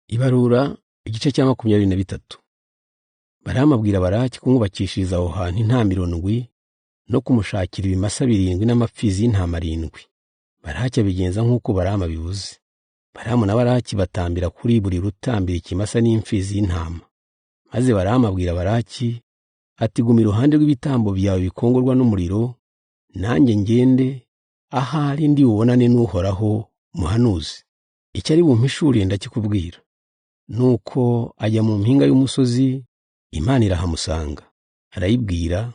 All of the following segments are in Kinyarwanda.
Ibarura igice cya 23. Balamu abwira Balaki kumwubakishiriza aho hantu intambiro ndwi no kumushakira ibimasa 7 n'amapfizi y'intama 7. Balaki abigenza nk'uko Balamu abivuze. Balamu na Balaki batambira kuri buri rutambiro ikimasa n'imfizi y'intama. Maze Balamu abwira Balaki ati: guma iruhande rw'ibitambo byawe bikongorwa n'umuriro, nanjye ngende ahari ndi bubonane n'Uhoraho muhanuzi. Icyo ari bumpishuriye ndakikubwira. Nuko ajya mu mpinga y'umusozi, Imana irahamusanga. Arayibwira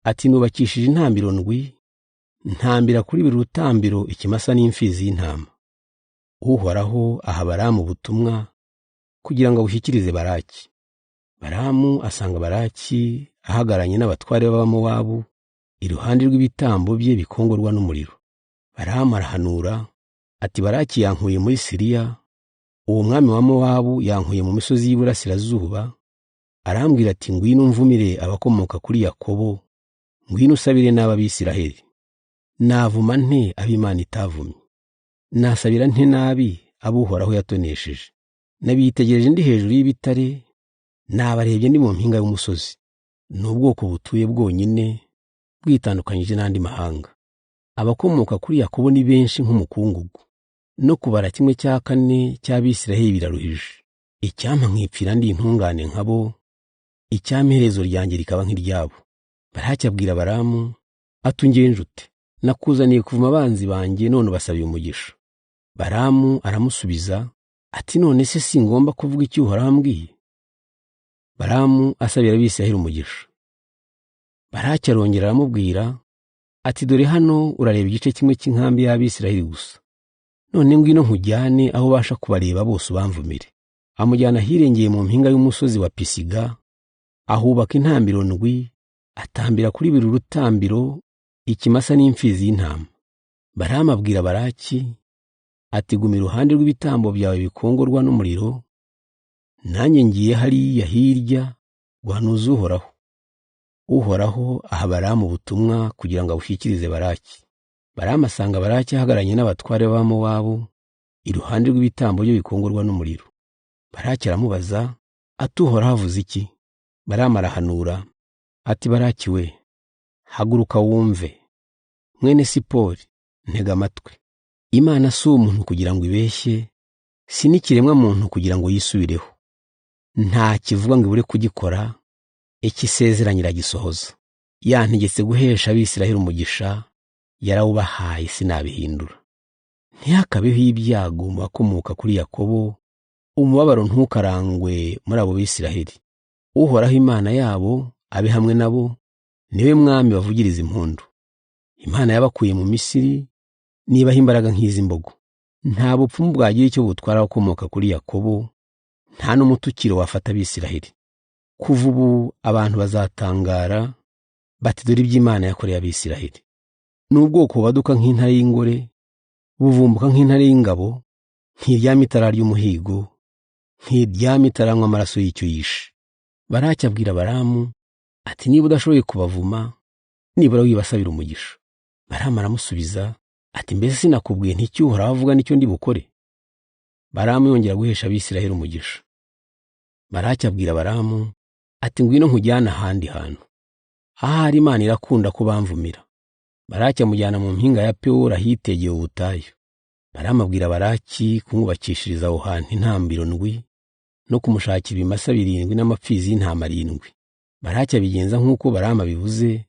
ati: nubakishije intambiro ndwi, ntambira kuri buri rutambiro ikimasa n'imfizi y'intama. Uhoraho aha Balamu ubutumwa kugira ngo abushyikirize Balaki. Balamu asanga Balaki ahagaranye n'abatware b'Abamowabu iruhande rw'ibitambo bye bikongorwa n'umuriro. Balamu arahanura ati: Balaki yankuye muri Siriya, uwo mwami wa Mowabu yankuye mu misozi y'iburasirazuba, arambwira ati: ngwino mvumire abakomoka kuri Yakobo, ngwino usabire n'ab'Abisiraheli. Navuma nte ab'Imana itavumye? Nasabira nte nabi abo Uhoraho yatonesheje? Nabitegereje ndi hejuru y'ibitare, nabarebye ndi mu mpinga y'umusozi. Ni ubwoko butuye bwonyine, bwitandukanyije n'andi mahanga. Abakomoka kuri Yakobo ni benshi nk'umukungugu, no kubara 1/4 cy'Abisiraheli biraruhije. Icyampa nkipfira ndi intungane nkabo, icyampa iherezo ryanjye rikaba nk'iryabo. Balaki abwira Balamu ati: ungenje ute? Nakuzaniye kuvuma abanzi banjye, none ubasabiye umugisha. Balamu aramusubiza ati: none se singomba kuvuga icyo Uhoraho ambwiye? Balamu asabira Abisiraheli umugisha. Balaki arongera aramubwira ati: dore hano urareba igice kimwe cy'inkambi y'Abisiraheli gusa. None ngwino nkujyane aho ubasha kubareba bose ubamvumire. Amujyana ahirengeye mu mpinga y'umusozi wa Pisiga, ahubaka intambiro ndwi, atambira kuri buri rutambiro ikimasa n'imfizi y'intama. Balamu abwira Balaki ati: guma iruhande rw'ibitambo byawe bikongorwa n'umuriro, nanjye ngiye hariya hirya guhanuza Uhoraho. Uhoraho aha Balamu ubutumwa kugira ngo abushyikirize Balaki. Balamu asanga Balaki ahagararanye n'abatware b'Abamowabu iruhande rw'ibitambo bye bikongorwa n'umuriro. Balaki aramubaza ati: Uhoraho avuze iki? Balamu arahanura ati: Balaki we, haguruka wumve. Mwene Sipori, ntega amatwi. Imana si umuntu kugira ngo ibeshye, si n'ikiremwa muntu kugira ngo yisubireho. Nta kivuga ngo ibure kugikora, ikisezeranye iragisohoza. Yantegetse guhesha Abisiraheli umugisha, yarawubahaye sinabihindura. Ntihakabeho ibyago mu bakomoka kuri Yakobo, umubabaro ntukarangwe muri abo Bisiraheli. Uhoraho Imana yabo abe hamwe nabo, niwe mwami bavugiriza impundu. Imana yabakuye mu Misiri, nibaha imbaraga nk'iz'imbogo. Nta bupfumu bwagira icyo butwara abakomoka kuri Yakobo, nta n'umutukiro wafata Abisiraheli. Kuva ubu abantu bazatangara bati: dore iby'Imana yakoreye Abisiraheli. Ni ubwoko bubaduka nk'intare y'ingore, buvumbuka nk'intare y'ingabo, ntiryama itara ry'umuhigo, ntiryama itaranywa amaraso y'icyo yishe. Balaki abwira Balamu ati: niba udashoboye kubavuma, nibura wibasabira umugisha. Balamu aramusubiza ati: mbese sinakubwiye nti icyo Uhoraho avuga nicyo ndi bukore? Balamu yongera guhesha Abisiraheli umugisha. Balaki abwira Balamu ati: ngwino nkujyane ahandi hantu, ahari Imana irakunda ko bamvumira. Balaki amujyana mu mpinga ya Pewori ahitegeye ubutayu. Balamu abwira Balaki kumwubakishiriza aho hantu intambiro ndwi no kumushakira ibimasa 7 n'amapfizi y'intama 7. Balaki abigenza nk'uko Balamu abivuze,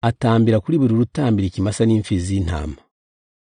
atambira kuri buri rutambiro ikimasa n'imfizi y'intama.